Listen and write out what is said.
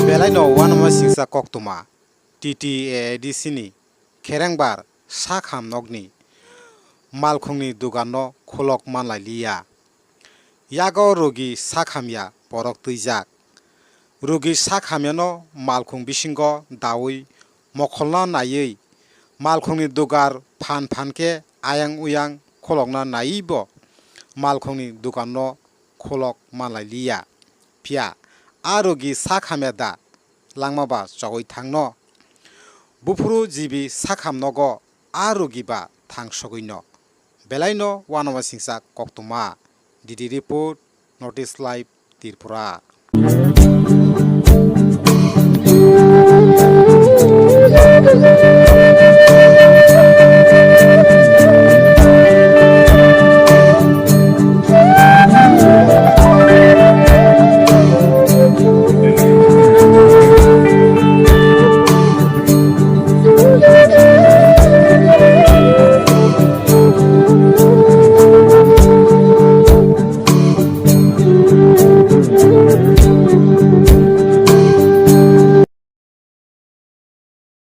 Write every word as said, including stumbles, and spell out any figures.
Belai no uanama singsa koktwma, T T A A D C ni kherengbar sakham nokni malkhungni duganno khulok manlai liya. Yago rugi sakhamya borok twijak. Rugi sakhamyano malkhung bisingo daui mokholna naiwi malkhungni dugar phan phan khe ayang uyang kholokna naiwi bo malkhungni duganno kholok manlai liya. Phiya a rugi sakhamya da langma ba chogwi thangno. Buphuru jibi sakham nogo a rugi ba thang sogwino. Belai no uanama singsa koktwma. D D report, North East Live, Tripura.